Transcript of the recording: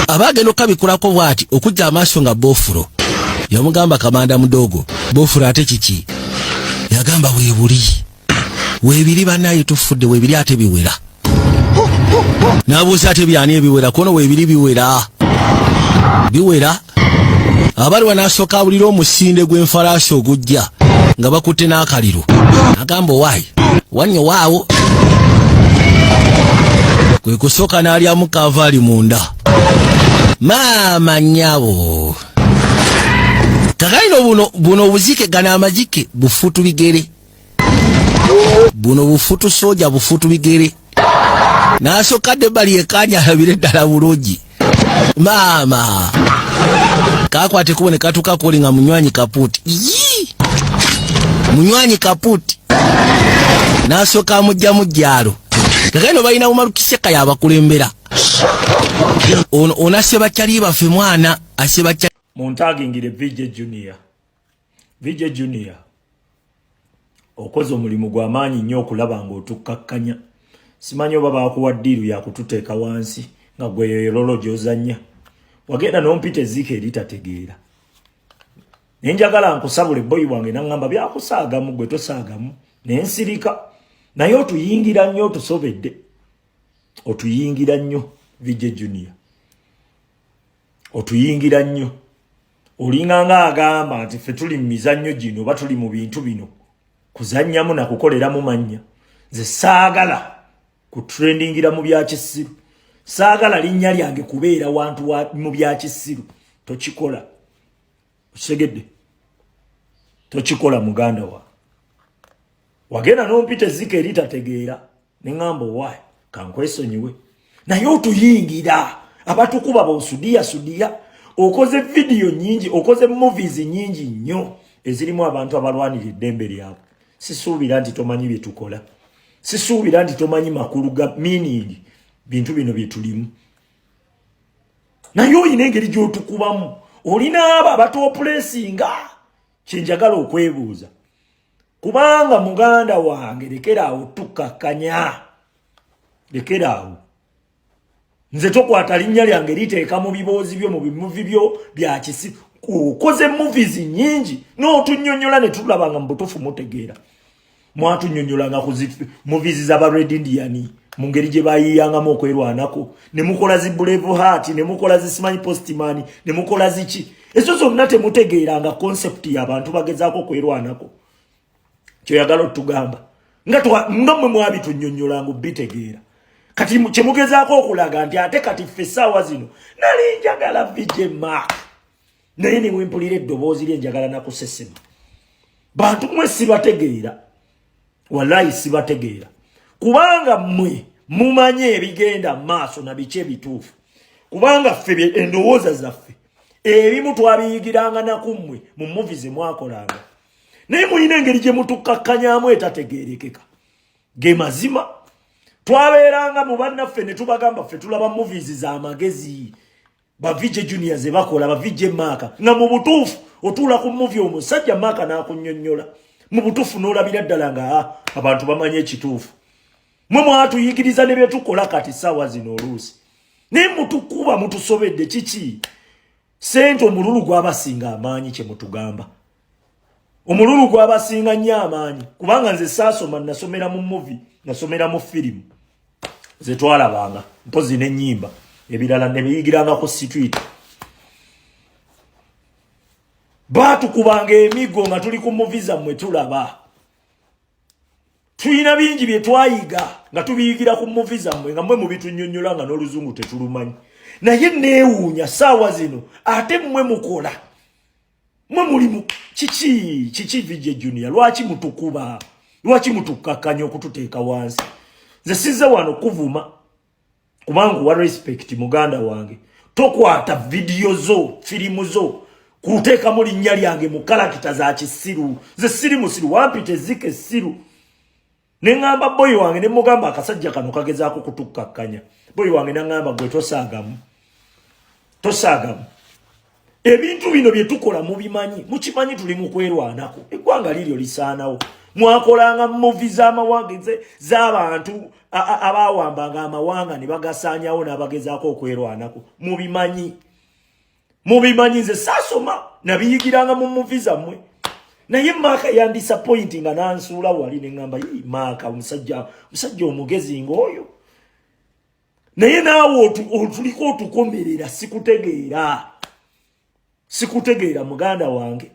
Aba agenda okukabikulako bw'ati okujja amaaso nga bofulo. Yamugamba, "Kamanda mudogo, bofulo ate kiki?" Yagamba, "Weebuli weebiri bannaye, tufudde, weebiri ate biwera." N'abuuza, "Ate byani ebiwera?" Kono weebiri biwera, biwera. Abaliwa n'asooka awulira omusinde gw'enfalaasi ogujja nga bakutte n'akaliro. Agamba, "Owaayi wannyo waawo." Kwe kusooka n'alyamu kavaali munda. Maama nnyabo, kakalino buno buno obuzike, gano amazike bufutu bigere, buno bufutu soja, bufutu bigere. N'asooka dde ebbali ekanya alabire ddala bulungi. Maama, kakwata ekubo ne katuuka koli nga munywanyi kapuuti. Yii, munywanyi kapuuti n'asooka amugja mu jjalo. Kakano balina bumalukiseka yabakulembera ono onasse bakyali baffe, mwana asse bakyali. Muntagingire VJ Junior. VJ Junior, okoze omulimu gw'amaanyi nnyo okulaba ng'otukkakkanya. Simanyi oba baakuwa deal yakututeeka wansi nga gwe yerolo gy'ozannya. Wagenda n'ompita ezziika eritategeera, naye njagala nkusabula. Ebboyi wange naŋŋamba byakusaagamu, gwe tosaagamu, naye nsirika. Naye otuyingira nnyo, otusobedde, otuyingira nnyo. VJ Junior, otuyingira nnyo. Olinga nga agamba nti ffe tuli mu mizannyo gino oba tuli mu bintu bino kuzannyamu nakukoleramu mannya. Nze saagala kutrendingira mu byakisiru, saagala linnya lyange kubeera wantu mu byakisiru. Tokikola, okitegedde? Tokikola, muganda wa. Wagenda n'ompita ezzika eritategeera, neŋŋamba, "Owaayi, kankwesonyiwe." Naye otuyingira, abatukuba bosudiya sudiya. Okoze vidiyo nyingi, okoze movies nyingi nnyo ezirimu abantu abalwanira eddembe lyabwe. Sisuubira nti tomanyi bye tukola, sisuubira nti tomanyi makulu ga meaning bintu bino bye tulimu. Naye oyina engeri gy'otukubamu, olina abo abatopulesinga. Kyenjagala okwebuuza, kubanga muganda wange, lekeraawo tukkakkanya, lekeraawo. Nze tokwata linnya lyange liteeka mu biboozi byo, mu bi movie byo bya kisi. Okoze movies nyingi n'otunnyonnyola ne tulaba nga mu butuufu mutegeera. Mwatunnyonnyolanga ku zi movies z'aba Red Indian mu ngeri gye bayiyangamu okwerwanako, ne mukola zi Brave Heart, ne mukola zi simanyi Postman, ne mukola ziki ezo zonna. Temutegeeranga concept y'abantu bagezaako okwerwanako. Kyoyagala otugamba nga mmwe mwabitunnyonnyolanga obitegeera. Kati kyemugezaako okulaga nti ate kati ffe essaawa zino nali njagala VJ Mark, naye newempulira eddoboozi lye njagala nakusesema. Bantu mmwe sibategeera, wallayi sibategeera, kubanga mmwe mumanye ebigenda maaso na biki ebituufu, kubanga ffe endowooza zaffe ebimu twabiyigiranga nakummwe mu movie ze mwakolanga. Naye mulina engeri gye mutukakkanyamu etategeerekeka. Ge mazima, twabeeranga mu bannaffe ne tubagamba ffe tulaba movies z'amagezi ba VJ Junior ze bakola, ba VJ Maaka, nga mu butuufu otuula ku movie, omusajja Maaka n'akunnyonnyola mu butuufu n'olabira ddala nga abantu bamanyi ekituufu. Mwe mwatuyigiriza ne byetukola kati ssaawa zino oluusi, naye mutukuba, mutusobedde. Kiki? Sente, omululu gwabasinga amaanyi. Kye mutugamba, omululu gwabasinga nnyo amaanyi, kubanga nze saasoma, nasomera mu movie, nasomera mu firimu zetwalabanga, mpozi n'ennyimba, ebirala ne biyigiranga ku street. Baatukubanga emiggo nga tuli ku movie zammwe tulaba. Tulina bingi bye twayiga nga tubiyigira ku movie zammwe, nga mmwe mubitunnyonnyola nga n'oluzungu tetulumanyi. Naye neewuunya saawa zino ate mmwe mukola, mwe mulimu kiki? Kiki, VJ Junior? Lwaki mutukuba? Lwaki mutukkakkanya okututeeka wansi? Nze sizze wano kuvuma, kubanga wa respect muganda wange. Tokwata vidiyo zo, firimu zo, kuteekamu linnya lyange mu character za kisiru. Nze siri musiru. Wampita ezzika essiru, ne ŋŋamba boyi wange, ne mugamba, "Akasajja kano kagezaako kutukkakkanya." Boyi wange naŋŋamba, "Gwe tosaagamu, tosaagamu. Ebintu bino bye tukola mubimanyi, mukimanyi tuli mu kwerwanako. Eggwanga liryo lisaanawo. Mwakolanga movie z'amawanga z'abantu abawambanga amawanga ne bagasaanyawo n'abagezaako okwerwanako. Mubimanyi, mubimanyi. Nze saasoma, nabiyigiranga mu movie zammwe. Naye Maaka yandisappointi nga nansuula wali, neŋŋamba, "Yii, Maaka omusajja, musajja omugezi ng'oyo, naye naawe otuliko otukomerera." Sikutegeera, sikutegeera, muganda wange.